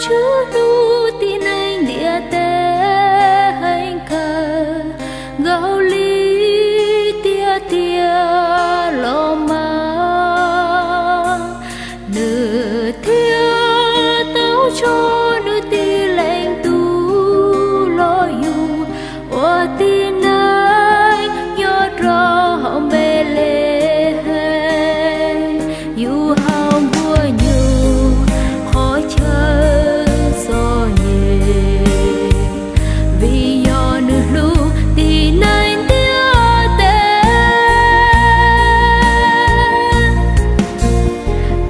Tus hlub tib neeg ntiaj teb heev kawg, nkaus li tiag tiag los mas, nws thiaj tau tso nws tib leeg tug los yug ua tib neeg nyob rau hauv Npelehees, yug hauv nkuaj nyuj qhov chaw txom nyem, vim yog nws hlub tib neeg ntiaj teb.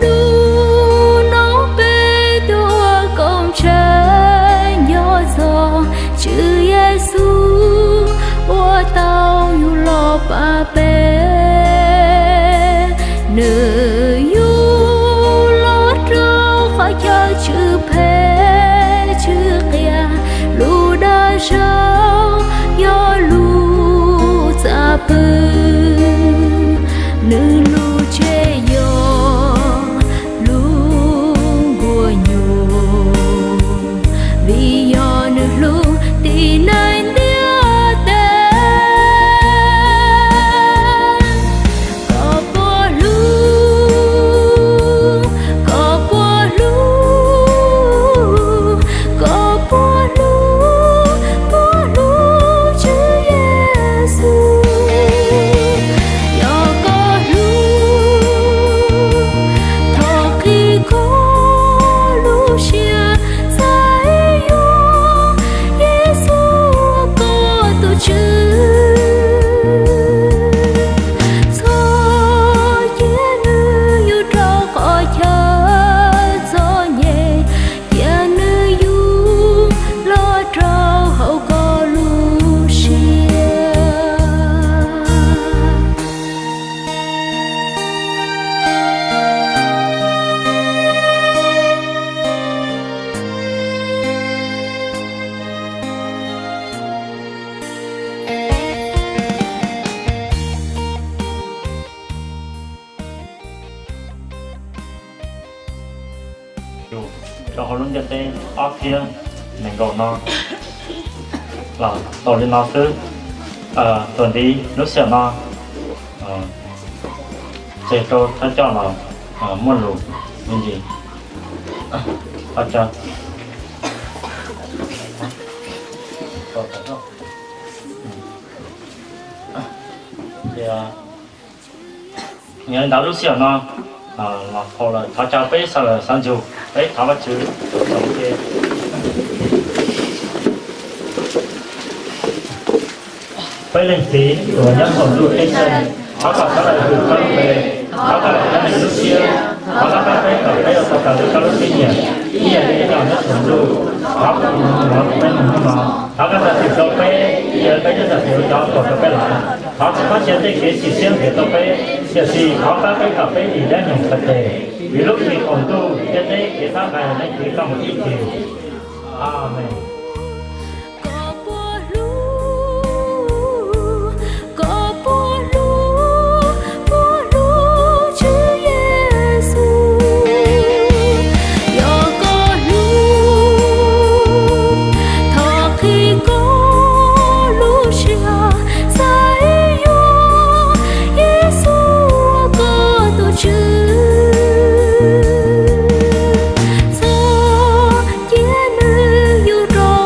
Hnub no peb tuaj koom ntseeg nco txog Tswv Yexus uas tau yug los pab peb. Nws yug los rau qhov chaw tsw phem tsw qias, lub dag zog yog lub txaj pw, nws lub tsev yog lub nkuaj nyuj, vim yog nws hlub tib neeg ntiaj teb. Koj puas hlub, koj puas hlub, koj puas hlub, puas hlub Tswv Yexus? Yog koj hlub, thov qhib koj lub siab, txais yuav Yexus koj tus Tswv. Txhob cia nws yug rau qhov chaw txom nyem, cia nws yug los rau hauv koj lub siab. Rau hauv lub ntiaj teb ob txhiab nees nkaum no los tau li no xwb. Txuas ntxiv lub sij hawm no, ces rau thawj coj los muaj lus me ntsis. Thawj coj, yog li ntawd lub sij hawm no los tau lawm, thov caw peb sawv daws sawv ntsug, peb thov Vajtswv ua ke. Peb Leej Txiv uas nyob saum ntuj ceeb tsheej, thov kom koj lawv hwm koj lub npe, thov kom koj lawv nyob hauv lub siab, thov koj pab peb kom peb ua tau raws li koj lub siab nyiam, ib yam li koj nyob saum ntuj. Thov koj mus ua peb mus hnub no, thov koj zam txim rau peb, ib yam li peb zam txim rau cov uas tuag rau peb lawm. Thov tsis txhob cia tej kev sim siab nqis rau peb, tiam sis thov pab peb kom peb dim nyob nyoos txhais tes, vim lub hlis qaum ntuj, ntiaj teb kev tab nqaij, Leej Txiv koj mus ib txhis. Amees. Koj puas hlub, koj puas hlub, puas hlub Tswv Yexus? Yog koj hlub, thov qhib koj lub siab, txais yuav Yexus koj tus Tswv. Txhob cia nws yug rau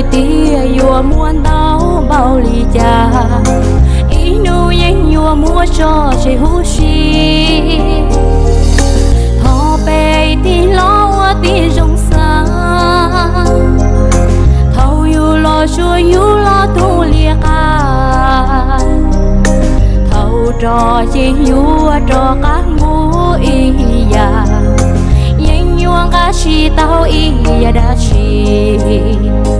Tias yuav muaj ntau npaum li cas, ib hnub yeej yuav muaj tso tseg huv si. Thov peb tig los ua tib zoo xav, thaum yus los tsuas yus los tug li qab. Thaum rov ces yuav rov qab mus ib yam, yeej yuav nqa tsis tau ib yam dab tsi.